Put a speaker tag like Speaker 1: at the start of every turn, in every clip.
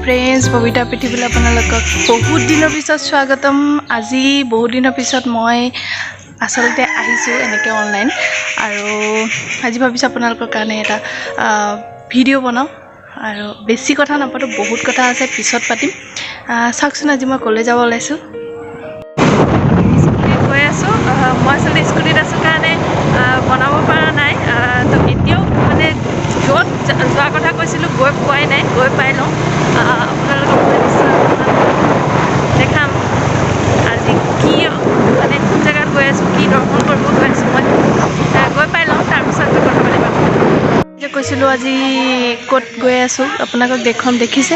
Speaker 1: Friends, Babita পৃথিৱীলৈ আপোনালোকক বহুত দিনৰ পিছত স্বাগতম। আজি বহুত দিনৰ পিছত মই আচলতে আহিছোঁ এনেকৈ অনলাইন, আৰু আজি ভাবিছোঁ আপোনালোকৰ কাৰণে এটা ভিডিঅ' বনাওঁ। আৰু বেছি কথা নাপাতোঁ, বহুত কথা আছে, পিছত পাতিম। চাওকচোন, আজি মই ক'লৈ যাব ওলাইছোঁ। স্কুটিত গৈ আছোঁ। মই আচলতে স্কুটিত আছোঁ কাৰণে বনাব পৰা নাই। তো এতিয়াও মানে য'ত যোৱাৰ কথা কৈছিলোঁ গৈ পোৱাই নাই, গৈ পাই লওঁ। আপোনালোকক মই নিশ্চয় অকণমান দেখাম আজি কি মানে কোন জেগাত গৈ আছোঁ, কি দৰ্শন কৰিব গৈ আছোঁ। মই গৈ পাই লওঁ, তাৰপিছত গৈ কথা পাতিম। যে কৈছিলোঁ আজি ক'ত গৈ আছোঁ আপোনালোকক দেখুৱাম। দেখিছে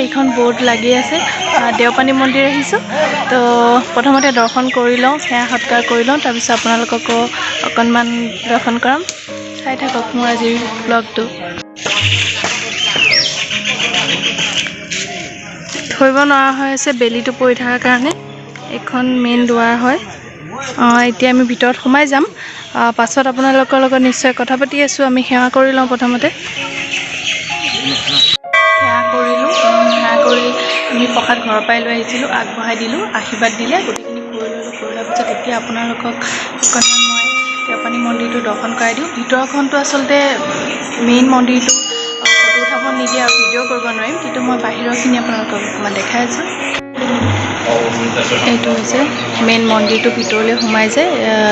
Speaker 1: এইখন বৰ্ড লাগি আছে, দেওপানী মন্দিৰ আহিছোঁ। তো প্ৰথমতে দৰ্শন কৰি লওঁ, সেৱা সৎকাৰ কৰি লওঁ, তাৰপিছত আপোনালোককো অকণমান দৰ্শন কৰাম। চাই থাকক মোৰ আজিৰ ব্লগটো। ধৰিব নোৱাৰা হৈ আছে বেলিটো পৰি থকাৰ কাৰণে। এইখন মেইন দুৱাৰ হয়। এতিয়া আমি ভিতৰত সোমাই যাম, পাছত আপোনালোকৰ লগত নিশ্চয় কথা পাতি আছোঁ। আমি সেৱা কৰি লওঁ প্ৰথমতে। সেৱা কৰিলোঁ, সেৱা কৰি আমি প্ৰসাদ ঘৰৰ পৰাই লৈ আহিছিলোঁ, আগবঢ়াই দিলোঁ, আশীৰ্বাদ দিলে, গোটেইখিনি কৰি ল'লোঁ। কৰি লোৱাৰ পিছত এতিয়া আপোনালোকক অকণমান মই দেওপানী মন্দিৰটো দৰ্শন কৰাই দিওঁ। ভিতৰখনটো আচলতে মেইন মন্দিৰটো ফটো উঠাব নিদিয়ে আৰু ভিডিঅ' কৰিব নোৱাৰিম, কিন্তু মই বাহিৰৰখিনি আপোনালোকক অকণমান দেখাই আছোঁ। এইটো হৈছে মেইন মন্দিৰটো, ভিতৰলৈ সোমাই যায়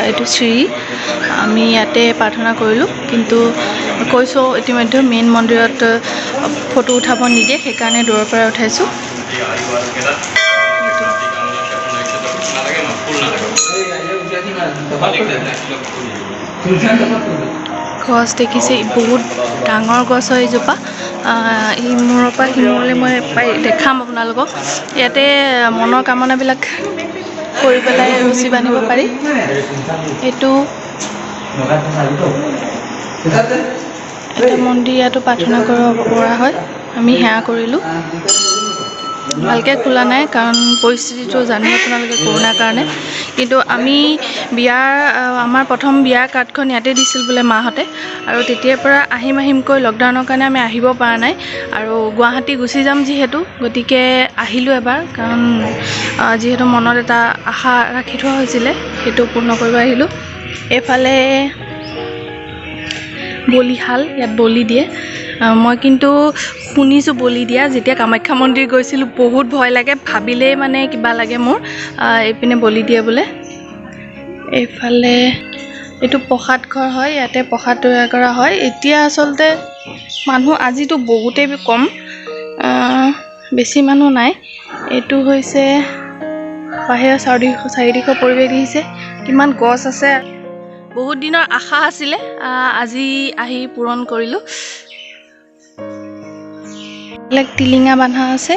Speaker 1: এইটো চিৰি। আমি ইয়াতে প্ৰাৰ্থনা কৰিলোঁ, কিন্তু কৈছোঁ ইতিমধ্যে মেইন মন্দিৰত ফটো উঠাব নিদিয়ে, সেইকাৰণে দূৰৰ পৰাই উঠাইছোঁ। গছ দেখিছে, বহুত ডাঙৰ গছ হয় এইজোপা। ইমূৰৰ পৰা সিমূৰলৈ মই পাই দেখাম আপোনালোকক। ইয়াতে মনৰ কামনাবিলাক কৰি পেলাই ৰছী বান্ধিব পাৰি। এইটো এটা মন্দিৰ, ইয়াতো প্ৰাৰ্থনা কৰিব পৰা হয়। আমি সেৱা কৰিলোঁ। ভালকৈ খোলা নাই কাৰণ পৰিস্থিতিটো জানে আপোনালোকে, কৰোণাৰ কাৰণে। কিন্তু আমি বিয়াৰ আমাৰ প্ৰথম বিয়াৰ কাৰ্ডখন ইয়াতে দিছিল বোলে মাহঁতে, আৰু তেতিয়াৰ পৰা আহিম আহিমকৈ লকডাউনৰ কাৰণে আমি আহিব পৰা নাই। আৰু গুৱাহাটী গুচি যাম যিহেতু, গতিকে আহিলোঁ এবাৰ, কাৰণ যিহেতু মনত এটা আশা ৰাখি থোৱা হৈছিলে সেইটো পূৰ্ণ কৰিব আহিলোঁ। এইফালে বলিশাল, ইয়াত বলি দিয়ে। মই কিন্তু শুনিছোঁ বলি দিয়া, যেতিয়া কামাখ্যা মন্দিৰ গৈছিলোঁ বহুত ভয় লাগে, ভাবিলেই মানে কিবা লাগে মোৰ। এইপিনে বলি দিয়ে বোলে। এইফালে এইটো প্ৰসাদ ঘৰ হয়, ইয়াতে প্ৰসাদ তৈয়াৰ কৰা হয়। এতিয়া আচলতে মানুহ আজিতো বহুতেই কম, বেছি মানুহ নাই। এইটো হৈছে বাহিৰৰ চাৰিদিশৰ পৰিৱেশ দেখিছে, কিমান গছ আছে। বহুত দিনৰ আশা আছিলে, আজি আহি পূৰণ কৰিলোঁ। এইবিলাক টিলিঙা বান্ধা আছে।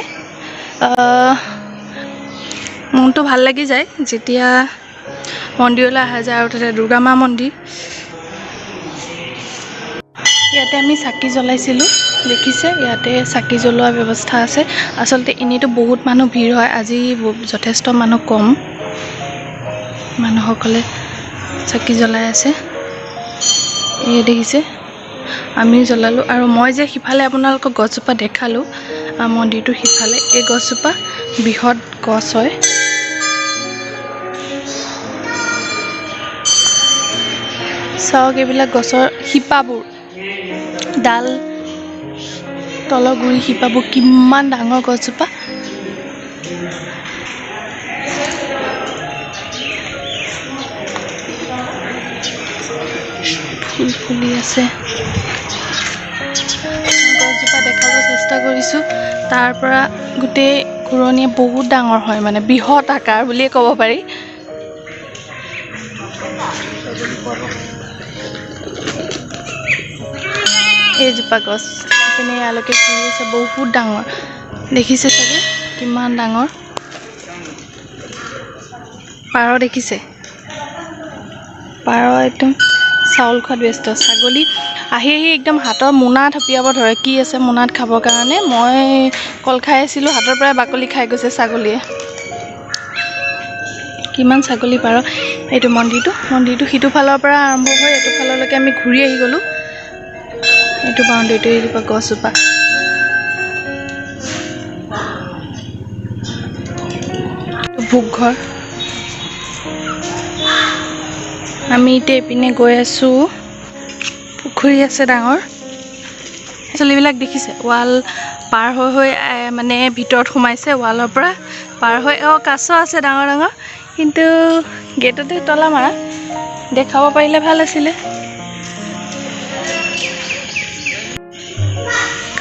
Speaker 1: মনটো ভাল লাগি যায় যেতিয়া মন্দিৰলৈ অহা যায়, আৰু তাতে দুৰ্গা মা মন্দিৰ। ইয়াতে আমি চাকি জ্বলাইছিলোঁ, দেখিছে ইয়াতে চাকি জ্বলোৱা ব্যৱস্থা আছে। আচলতে এনেইতো বহুত মানুহ ভিৰ হয়, আজি যথেষ্ট মানুহ কম। মানুহসকলে চাকি জ্বলাই আছে, এই দেখিছে, আমিও জ্বলালোঁ। আৰু মই যে সিফালে আপোনালোকক গছজোপা দেখালোঁ, মন্দিৰটোৰ সিফালে এই গছজোপা বৃহৎ গছ হয়। চাওক এইবিলাক গছৰ শিপাবোৰ, ডাল তলৰ গুৰি শিপাবোৰ কিমান ডাঙৰ গছজোপা। ফুল ফুলি আছে। গছজোপা দেখাব চেষ্টা কৰিছোঁ। তাৰ পৰা গোটেই ঘূৰণীয়া বহুত ডাঙৰ হয়, মানে বৃহৎ আকাৰ বুলিয়ে ক'ব পাৰি। এইজোপা গছ ইপিনে ইয়ালৈকে ফুলি আছে, বহুত ডাঙৰ, দেখিছে চাগে কিমান ডাঙৰ। পাৰ দেখিছে, পাৰ একদম চাউল খোৱাত ব্যস্ত। ছাগলী আহি আহি একদম হাতৰ মোনা থপিয়াব ধৰে, কি আছে মোনাত খাবৰ কাৰণে। মই কল খাই আছিলোঁ, হাতৰ পৰাই বাকলি খাই গৈছে ছাগলীয়ে। কিমান ছাগলী পাৰ। এইটো মন্দিৰটো, মন্দিৰটো সিটো ফালৰ পৰা আৰম্ভ হৈ এইটো ফাললৈকে আমি ঘূৰি আহি গ'লোঁ। এইটো বাউণ্ডেৰীটো, এইজোপা গছজোপা। ভোগ ঘৰ। আমি এতিয়া এইপিনে গৈ আছোঁ। পুখুৰী আছে ডাঙৰ। ছোৱালীবিলাক দেখিছে, ৱাল পাৰ হৈ হৈ মানে ভিতৰত সোমাইছে, ৱালৰ পৰা পাৰ হৈ। অঁ, কাছ আছে ডাঙৰ ডাঙৰ, কিন্তু গেটতে তলা মাৰা। দেখাব পাৰিলে ভাল আছিলে।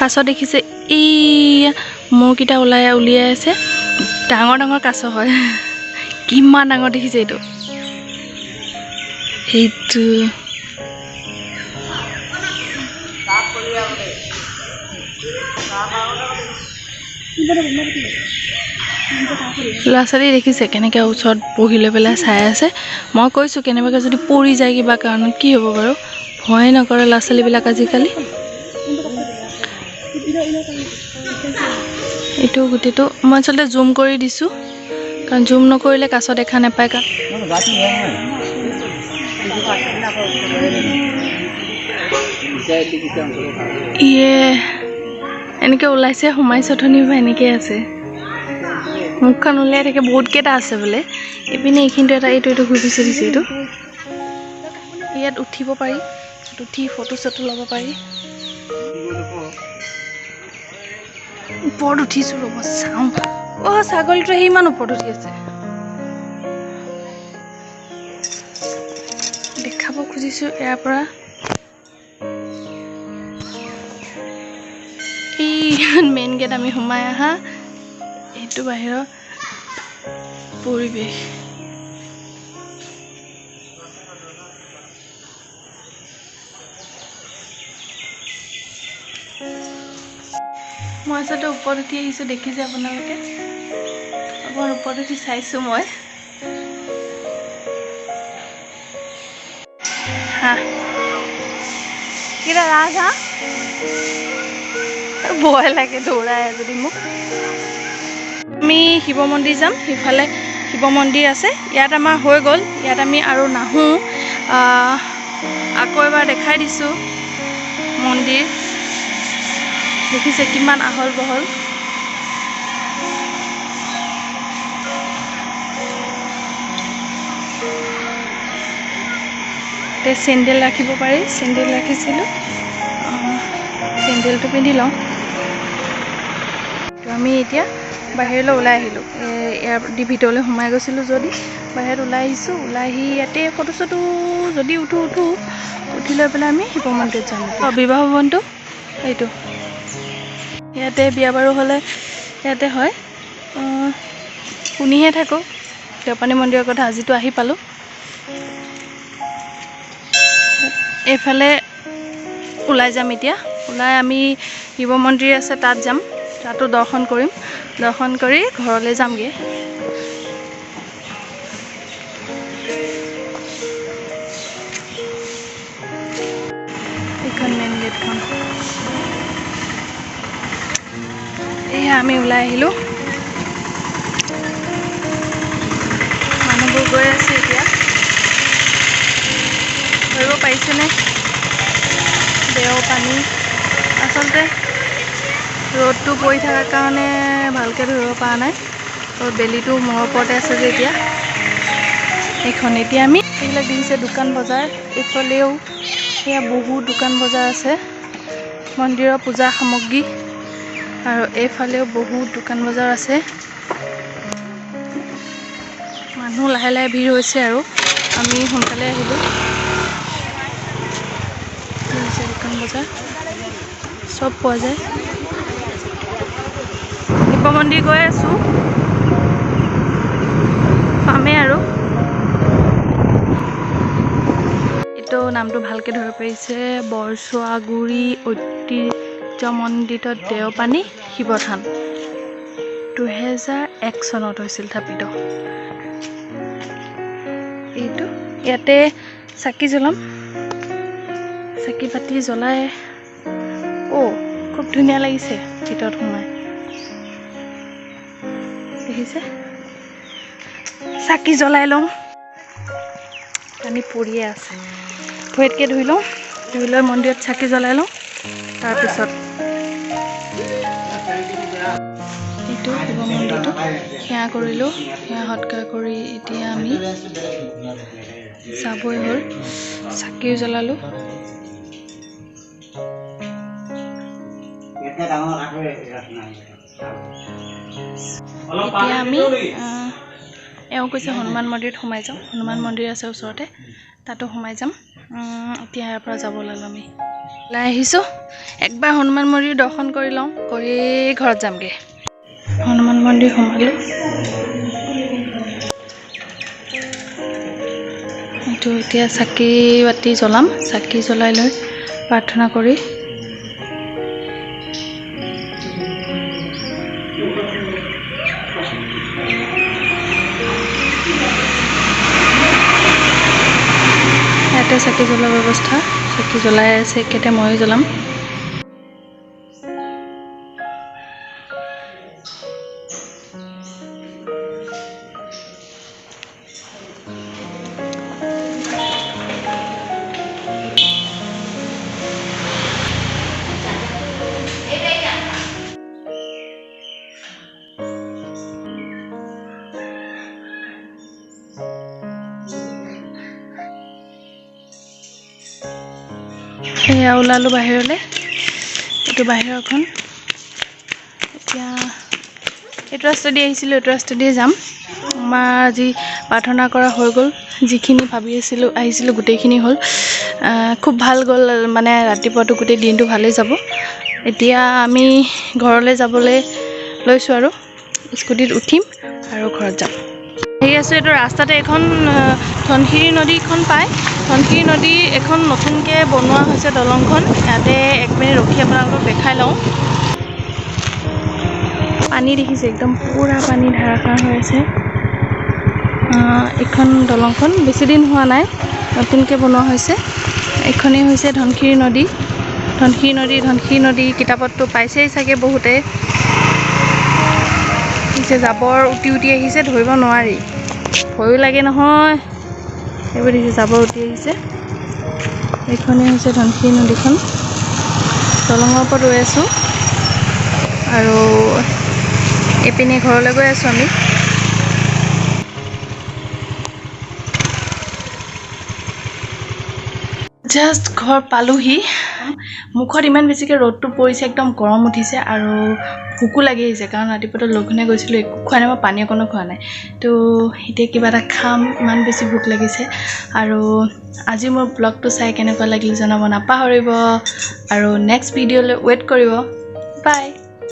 Speaker 1: কাছ দেখিছে? এই মূৰকেইটা ওলাই উলিয়াই আছে। ডাঙৰ ডাঙৰ কাছ হয়। কিমান ডাঙৰ দেখিছে এইটো? এইটো ল'ৰা ছোৱালী দেখিছে, কেনেকৈ ওচৰত বহি লৈ পেলাই চাই আছে। মই কৈছোঁ, কেনেবাকৈ যদি পৰি যায় কিবা কাৰণত কি হ'ব বাৰু? ভয়ে নকৰে ল'ৰা ছোৱালীবিলাক আজিকালি। এইটো গোটেইটো মই আচলতে জুম কৰি দিছোঁ, কাৰণ জুম নকৰিলে কাছ দেখা নাপায়। কাৰণ ইয়ে এনেকৈ ওলাইছে, সোমাইছে, অথনিৰ পৰা এনেকৈ আছে। মুখখন উলিয়াই থাকে। বহুতকেইটা আছে বোলে এইপিনে। এইখিনিতো এটা, এইটো এইটো ঘূৰি পিছে দিছে এইটো। ইয়াত উঠিব পাৰি, উঠি ফটো চটো ল'ব পাৰি। ওপৰত উঠিছোঁ, ৰ'ব চাওঁ। অ', ছাগলীটো আহি ইমান ওপৰত উঠি আছে। দেখাব খুজিছোঁ ইয়াৰ পৰা। এই মেইন গেট, আমি সোমাই অহা। এইটো বাহিৰৰ পৰিৱেশ। মই আচলতে ওপৰত উঠি আহিছোঁ, দেখিছে আপোনালোকে। অকণমান ওপৰত উঠি চাইছোঁ মই। হাঁহ কেইটা, ৰাজহাঁহ। ভয় লাগে, দৌৰাই যদি মোক। আমি শিৱ মন্দিৰ যাম। সিফালে শিৱ মন্দিৰ আছে। ইয়াত আমাৰ হৈ গ'ল, ইয়াত আমি আৰু নাহোঁ। আকৌ এবাৰ দেখাই দিছোঁ মন্দিৰ। দেখিছে, কিমান আহল বহল। চেণ্ডেল ৰাখিব পাৰি। চেণ্ডেল ৰাখিছিলোঁ, চেণ্ডেলটো পিন্ধি লওঁ। তো আমি এতিয়া বাহিৰলৈ ওলাই আহিলোঁ। ইয়াৰ দি ভিতৰলৈ সোমাই গৈছিলোঁ যদি বাহিৰত ওলাই আহিছোঁ। ওলাই আহি ইয়াতে ফটো চটো যদি উঠো উঠো, উঠি লৈ পেলাই আমি শিৱ মন্দিৰত যাম। অঁ, বিবাহ ভৱনটো এইটো। ইয়াতে বিয়া বাৰু হ'লে ইয়াতে হয়। শুনিহে থাকোঁ দেওপানী মন্দিৰৰ কথা, আজিতো আহি পালোঁ। এইফালে ওলাই যাম এতিয়া। ওলাই আমি শিৱ মন্দিৰ আছে, তাত যাম। তাতো দৰ্শন কৰিম। দৰ্শন কৰি ঘৰলৈ যামগৈ। এইখন মেইন গেটখন। এয়া আমি ওলাই আহিলোঁ। মানুহবোৰ গৈ আছে এতিয়া। ধৰিব পাৰিছেনে? দেওপানী। আচলতে ৰ'দটো পৰি থকাৰ কাৰণে ভালকৈ ধৰিব পৰা নাই আৰু বেলিটো মূৰৰ ওপৰতে আছে যে এতিয়া। এইখন এতিয়া আমি এইবিলাক দেখিছে, দোকান বজাৰ। এইফালেও সেয়া বহুত দোকান বজাৰ আছে, মন্দিৰৰ পূজা সামগ্ৰী। আৰু এইফালেও বহুত দোকান বজাৰ আছে। মানুহ লাহে লাহে ভিৰ হৈছে আৰু আমি সোনকালে আহিলোঁ। দেখিছে, দোকান বজাৰ চব পোৱা যায়। শিৱ মন্দিৰ গৈ আছোঁ, পামেই আৰু। এইটো নামটো ভালকৈ ধৰিব পাৰিছে? বৰচুৱাগুৰি ঐতিহ্যমণ্ডিত দেওপানী শিৱথান, 2001 চনত হৈছিল স্থাপিত। এইটো ইয়াতে চাকি জ্বলাম। চাকি বাতি জ্বলাই। অ' খুব ধুনীয়া লাগিছে ভিতৰত সোমাই। দেখিছে, চাকি জ্বলাই লওঁ। পানী পৰিয়ে আছে। ভৰিতকৈ ধুই লওঁ, ধুই লৈ মন্দিৰত চাকি জ্বলাই লওঁ তাৰপিছত। মন্দিৰটো, শিৱ মন্দিৰটো সেৱা কৰিলোঁ। সেৱা সৎকাৰ কৰি এতিয়া আমি যাবই হ'ল। চাকিও জ্বলালোঁ। এতিয়া আমি এওঁ কৈছে হনুমান মন্দিৰত সোমাই যাওঁ। হনুমান মন্দিৰ আছে ওচৰতে, তাতো সোমাই যাম। এতিয়া ইয়াৰ পৰা যাব ওলালোঁ, আমি ওলাই আহিছোঁ। একবাৰ হনুমান মন্দিৰ দৰ্শন কৰি লওঁ, কৰি ঘৰত যামগৈ। হনুমান মন্দিৰ সোমালোঁ। এইটো এতিয়া চাকি বাতি জ্বলাম। চাকি জ্বলাই লৈ প্ৰাৰ্থনা কৰি ইয়াতে চাকি জ্বলোৱাৰ ব্যৱস্থা। চাকি জ্বলাই আছে, কেতিয়া ময়ো জ্বলাম। এয়া ওলালোঁ বাহিৰলৈ। এইটো বাহিৰৰখন। এতিয়া এইটো ৰাস্তা দি আহিছিলোঁ, এইটো ৰাস্তা দিয়ে যাম। আমাৰ আজি প্ৰাৰ্থনা কৰা হৈ গ'ল। যিখিনি ভাবি আছিলোঁ আহিছিলোঁ গোটেইখিনি হ'ল। খুব ভাল গ'ল, মানে ৰাতিপুৱাটো গোটেই দিনটো ভালেই যাব। এতিয়া আমি ঘৰলৈ যাবলৈ লৈছোঁ আৰু স্কুটিত উঠিম আৰু ঘৰত যাম। আহি আছোঁ। এইটো ৰাস্তাতে এখন ধনশিৰি নদীখন পায়। ধনশিৰি নদী এখন নতুনকৈ বনোৱা হৈছে দলংখন। ইয়াতে এক মিনিট ৰখি আপোনালোকক দেখাই লওঁ। পানী দেখিছে, একদম পূৰা পানী ধাৰাসাৰ হৈ আছে। এইখন দলংখন বেছি দিন হোৱা নাই, নতুনকৈ বনোৱা হৈছে। এইখনেই হৈছে ধনশিৰি নদী। ধনশিৰি নদী, ধনশিৰি নদী কিতাপততো পাইছেই চাগে বহুতে। পিছে জাবৰ উটি উটি আহিছে, ধৰিব নোৱাৰি, ভয়ো লাগে নহয়। এইবোৰ দেখিছে, জাবৰ উটি আহিছে। এইখনেই হৈছে ধনশিৰি নদীখন। দলঙৰ ওপৰত ৰৈ আছোঁ আৰু এইপিনে ঘৰলৈ গৈ আছোঁ আমি। জাষ্ট ঘৰ পালোহি। মুখত ইমান বেছিকৈ ৰ'দটো পৰিছে, একদম গৰম উঠিছে আৰু ভোকো লাগি আহিছে, কাৰণ ৰাতিপুৱাতে লঘোণে গৈছিলোঁ, একো খোৱা নাই, মই পানী অকণো খোৱা নাই। তো এতিয়া কিবা এটা খাম, ইমান বেছি ভোক লাগিছে। আৰু আজি মোৰ ব্লগটো চাই কেনেকুৱা লাগিল জনাব নাপাহৰিব আৰু নেক্সট ভিডিঅ'লৈ ৱেইট কৰিব। বাই।